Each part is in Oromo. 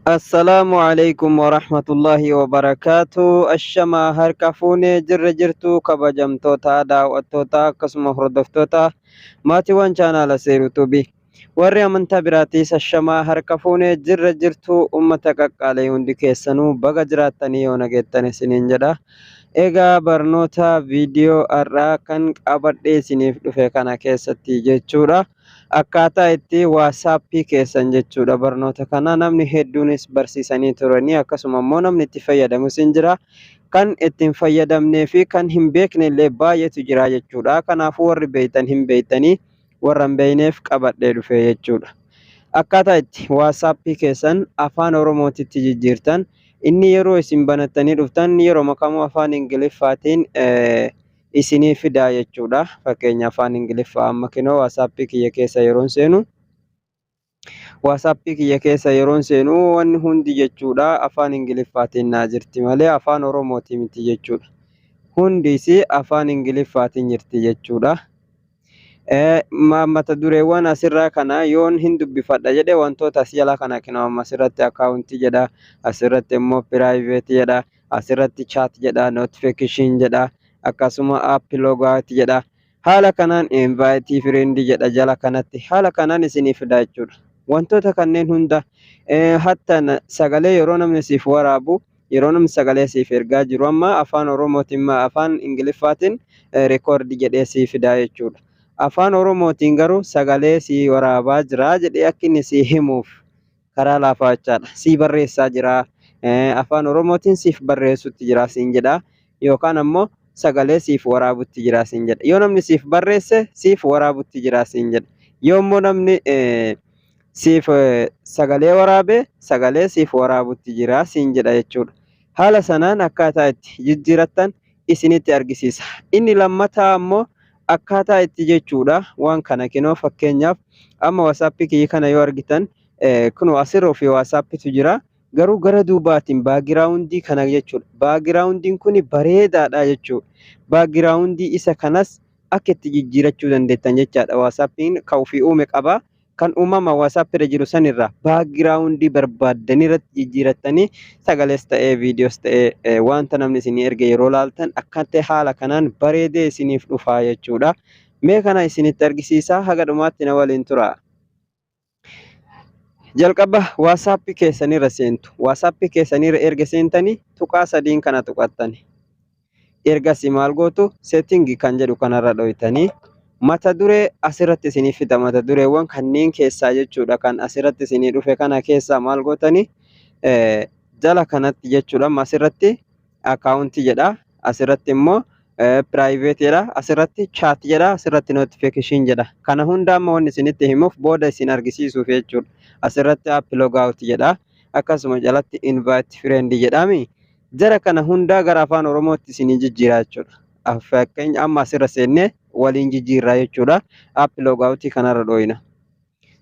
Assalaamu alaikum warahmatullahi wabarakaatu. Ashamaa harka fuunee jirra jirtu kabajamtoota daawwattoota akkasuma hordoftoota maatiiwwan chaanaala Seeruu Tuubii. Warri amantaa biraatiis ashamaa harka fuunee jirra jirtu uummata qaqqaalee hundi keessanuu baga jiraattanii yoo nageettan isiniin jedha. Egaa barnoota viidiyoo har'aa kan qabadhee isiniif dhufe kana keessatti jechuudha. Akkaataa itti WhatsAppii keessan jechuudha barnoota kana namni hedduunis barsiisanii turanii akkasuma immoo namni itti fayyadamus hin jira. Kan ittiin fayyadamnee fi kan hin beekne illee baay'eetu jira jechuudha. Kanaafuu warri beektan hin beektanii warra hin beekneef qabadhee dhufe jechuudha. Akkaataa itti WhatsAppii keessan afaan Oromootitti jijjiirtan inni yeroo isin banattanii dhuftan yeroo makamuu afaan Ingiliffaatiin isinii fidaa jechuudha. Fakkeenya afaan Ingiliffaa amma kinoo WhatsAppii kiyya keessa yeroon seenu WhatsAppii kiyya keessa yeroon seenu wanni hundi jechuudha afaan Ingiliffaatiin naa jirti malee afaan Oromootii miti jechuudha. Hundis afaan Ingiliffaatiin jirti jechuudha. Mata dureewwan asirraa kana yoon hin dubbifadha jedhe wantoota as jala kana kinoo amma asirratti account jedha, asirratti immoo private jedha, asirratti chat jedha, notification jedha, akkasuma app logout jedha. Haala kanaan invite friend jedha jala kanatti haala kanaan isinii fida jechuudha. Wantoota kanneen hunda hatta sagalee yeroo namni siif waraabu yeroo namni sagalee siif ergaa jiru amma afaan Oromootiin afaan Ingiliffaatiin record jedhee siif fida jechuudha. Afaan Oromootiin garuu sagalee sii waraabaa jira jedhee akka inni sii himuuf karaa laafaa jechaadha. Sii barreessaa jira. Afaan Oromootiin siif barreessutti jira siin jedha. Yookaan ammoo sagalee siif waraabutti jira siin jedha. Yoo namni siif barreesse siif waraabutti jira siin jedha. Yoo immoo namni siif sagalee waraabe sagalee siif waraabutti jira siin jedha jechuudha. Haala sanaan akkaataa itti jijjiirattan isinitti argisiisa. Inni lammataa ammoo akkaataa itti jechuudha. Waan kana kinoo fakkeenyaaf amma WhatsAppii kiyya kana yoo argitan kunoo asirra ofii WhatsAppitu jira. Garuu gara duubaatiin backgroundii kana jechuudha. Backgroundiin kun bareedaadha jechuudha. Backgroundii isa kanas akka itti jijjiirachuu dandeettan jechaadha. WhatsAppiin kan ofii uume qaba. Kan uumama WhatsApp irra jiru sanirra backgroundii barbaaddanii irratti jijjiirattanii sagalees ta'ee viidiyoos ta'ee wanta namni isinii erge yeroo laaltan akka haala kanaan bareedee isiniif dhufaa jechuudha. Mee kana isinitti argisiisaa haga dhumaatti na waliin tura. Jalqaba WhatsAppii keessanirra seentu. WhatsAppii keessanirra erga seentanii tuqaa sadiin kana tuqattani. Ergasii maal gootu setting kan jedhu kanarra dhoytanii mata duree asirratti isinii fida. Mata dureewwan kanneen keessaa jechuudha kan asirratti isinii dhufe kana keessaa maal gootanii jala kanatti jechuudha asirratti account jedha. Asirratti immoo private jedha. Asirratti chat jedha. Asirratti notification jedha. Kana hunda amma wanni isinitti himuuf booda isin argisiisuuf jechuudha. Asirratti app logout jedha. Akkasuma jalatti invite friend jedhami. Jara kana hundaa gara afaan Oromootti isinii jijjiira jechuudha. Fakkeenya amma asirra seennee waliin jijjiirraa jechuudha. App logout kanarra dhooyina.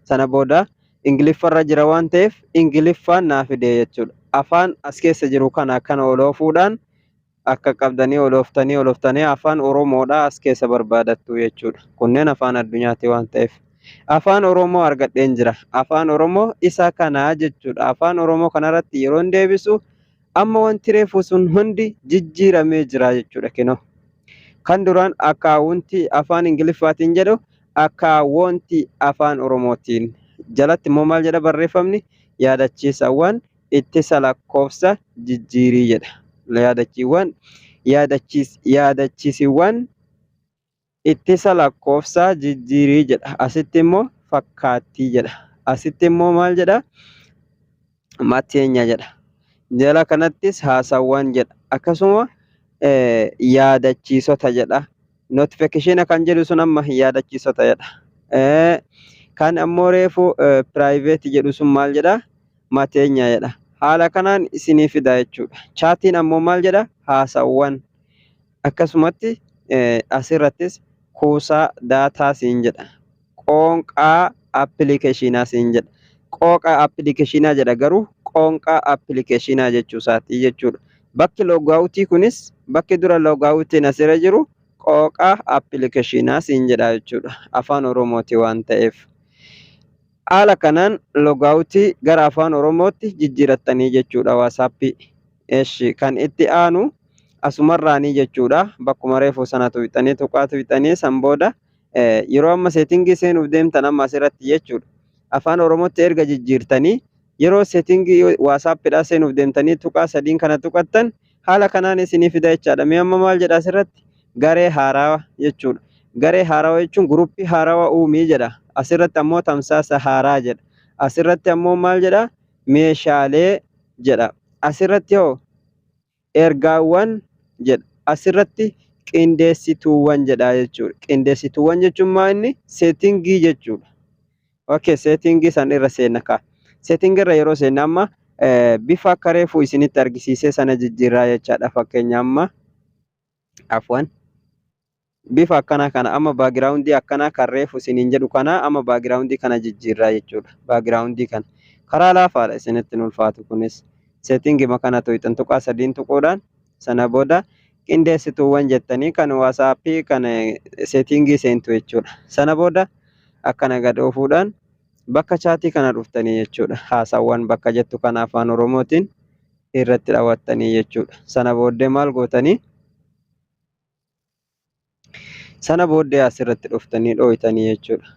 Sana booda Ingiliffarra jira waan ta'eef Ingiliffaan naa fide jechuudha. Afaan as keessa jiru kana akkana oloofuudhaan akka qabdanii olooftanii olooftanii afaan Oromoodhaa as keessa barbaadattu jechuudha. Kunneen afaan addunyaati waan ta'eef. Afaan Oromoo argadheen jira. Afaan Oromoo isa kanaa jechuudha. Afaan Oromoo kanarratti yeroon deebisu amma wanti reefu sun hundi jijjiiramee jira jechuudha kinoo. Kan duraan account afaan Ingiliffaatiin jedhu account afaan Oromootiin. Jalatti immoo maal jedha barreeffamni? Yaadachiisawwan ittisa lakkoofsa jijjiirii jedha. Yaadachiiwwan yaadachiisiiwwan ittisa lakkoofsa jijjiirii jedha. Asitti immoo fakkaattii jedha. Asitti immoo maal jedha? Mateenya jedha. Jala kanattis haasawwan jedha. Akkasuma yaadachiisota jedha. Notification kan jedhu sun amma yaadachiisota jedha. Kan ammoo reefu private jedhu sun maal jedha? Mateenya jedha. Haala kanaan isinii fida jechuudha. Chatiin ammoo maal jedha? Haasawwan. Akkasumatti asirrattis kuusaa daataa siin jedha. Qoonqaa appilikeeshinaa siin jedha. Qooqa appilikeeshinaa jedha garuu qoonqaa appilikeeshinaa jechuu isaatii jechuudha. Bakki logoutii kunis bakki dura logoutiin asirra jiru qooqa appilikeeshinaa siin jedha jechuudha. Afaan Oromooti waan ta'eef. Haala kanaan logoutii gara afaan Oromootti jijjiirattanii jechuudha WhatsAppii. Eshi, kan itti aanu asumarraanii jechuudha. Bakkuma reefu sana tuqxanii, tuqaa tuqxanii, san booda yeroo amma settingii seenuuf deemtan amma asirratti jechuudha. Afaan Oromootti erga jijjiirtanii yeroo settingii WhatsAppiidhaa seenuuf deemtanii tuqaa sadiin kana tuqattan haala kanaan isinii fida jechaadha. Mee amma maal jedha asirratti? Garee haarawaa jechuudha. Garee haarawaa jechuun groupii haarawaa uumii jedha. Asirratti ammoo tamsaasa haaraa jedha. Asirratti ammoo maal jedha? Meeshaalee jedha. Asirratti hoo ergaawwan jedha. Asirratti qindeessituuwwan jedha jechuudha. Qindeessituuwwan jechuun maal inni? Settingii jechuudha. Okay, settingii san irra seenna kaa. Settingii irra yeroo seenna amma bifa akka reefu isinitti argisiisee sana jijjiirraa jechaadha. Fakkeenya amma, afwan, bifa akkanaa kana amma backgroundii akkanaa kan reefu isiniin jedhu kana amma backgroundii kana jijjiirraa jechuudha. Backgroundii kana karaa laafaadha, isinitti hin ulfaatu kunis. Settingii kana tuqxan, tuqaa sadiin tuquudhaan sana booda qindeessituuwwan jettanii kan WhatsAppii kan settingii seentu jechuudha. Sana booda akkana gad oofuudhaan bakka chatii kana dhuftanii jechuudha. Haasawwan bakka jettu kana afaan Oromootiin irratti dhawattanii jechuudha. Sana booddee maal gootanii? Sana booddee asirratti dhuftanii dhooytanii jechuudha.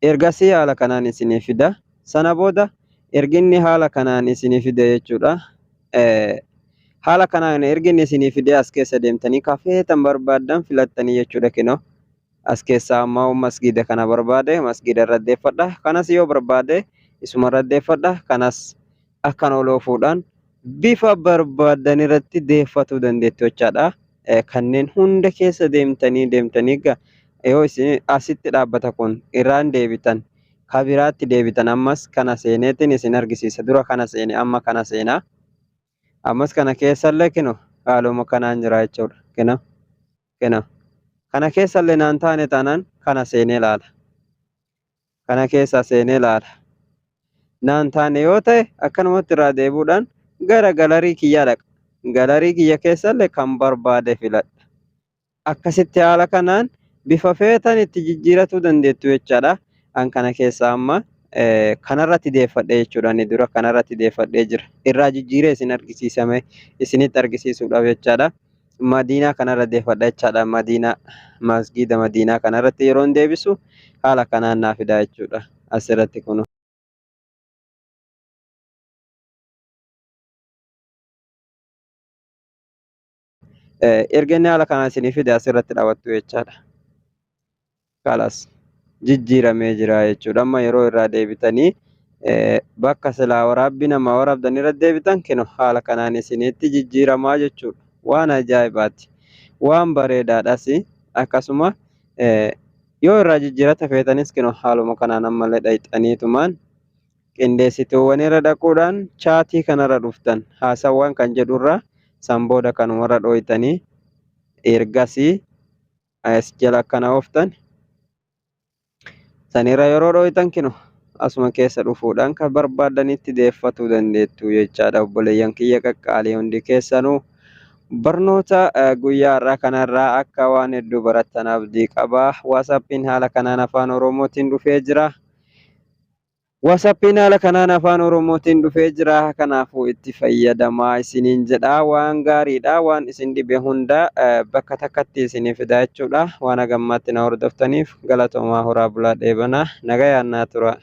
Ergasii haala kanaan isinii fida. Sana booda erginni haala kanaan isinii fide jechuudha. Haala kanaan erginni isinii fide as keessa deemtanii kafeetan barbaaddan filattanii jechuudha kinoo. As keessaa ammoo masgiida kana barbaade masgiida irra deeffadha. Kanas yoo barbaade isuma irra deeffadha. Kanas akkana ol oofuudhaan bifa barbaaddan irratti deeffatuu dandeettu jechaadha. Kanneen hunda keessa deemtanii deemtanii yoo isin asitti dhaabbata kun irraan deebitan kabiraatti deebitan, ammas kana seeneetiin isin argisiisa. Dura kana seene, amma kana seenaa. Ammas kana keessallee kino haaluma kanaan jira jechuudha. Kino kino kana keessallee naan taane taanaan kana seenee ilaala. Kana keessa seenee ilaala. Naan taane yoo ta'e akkanumatti irraa deebi'uudhaan gara gallery kiyyaa dhaqa. Gallery kiyya keessallee kan barbaade filadha. Akkasitti haala kanaan bifa feetan itti jijjiiratuu dandeettu jechaadha. An kana keessa amma kanarratti deeffadhe jechuudha. Ani dura kanarratti deeffadhee jira. Irraa jijjiiree isin argisiisame isinitti argisiisuudhaaf jechaadha. Madiinaa kanarra deeffadha jechaadha. Madiinaa, masgiida Madiinaa kanarratti yeroon deebisu haala kanaan naa fida jechuudha. Asirratti kun erga inni haala kanaan isinii fide asirratti dhaawattu jechaadha. Kalas, jijjiiramee jira jechuudha. Amma yeroo irraa deebitanii bakka silaa waraabbii namaa waraabdan irra deebitan kinu haala kanaan isinitti jijjiiramaa jechuudha. Waan ajaa'ibaati. Waan bareedaadhas. Akkasuma yoo irraa jijjiirata feetanis kinu haaluma kanaan ammallee dhayxaniitumaan qindeessituuwwan irra dhaquudhaan chatii kanarra dhuftan, haasawwan kan jedhurra, san booda kanumarra dhooytanii ergasii as jala akkana ooftan. Sanirra yeroo dhooytan kinu asuma keessa dhufuudhaan kan barbaadanitti deeffatuu dandeettu jechaadha. Obboleeyyan kiyya qaqqaalii, hundi keessanuu barnoota guyyaa har'aa kanarraa akka waan hedduu barattan abdii qaba. WhatsAppiin haala kanaan afaan Oromootiin dhufee jira. WhatsAppiin haala kanaan afaan Oromootiin dhufee jira. Kanaafuu itti fayyadamaa isiniin jedha. Waan gaariidha. Waan isin dhibe hunda bakka takkatti isinii fida jechuudha. Waan hagammaatti na hordoftaniif galatoomaa, horaa bulaa, dheebanaa. Nagayaan naa tura.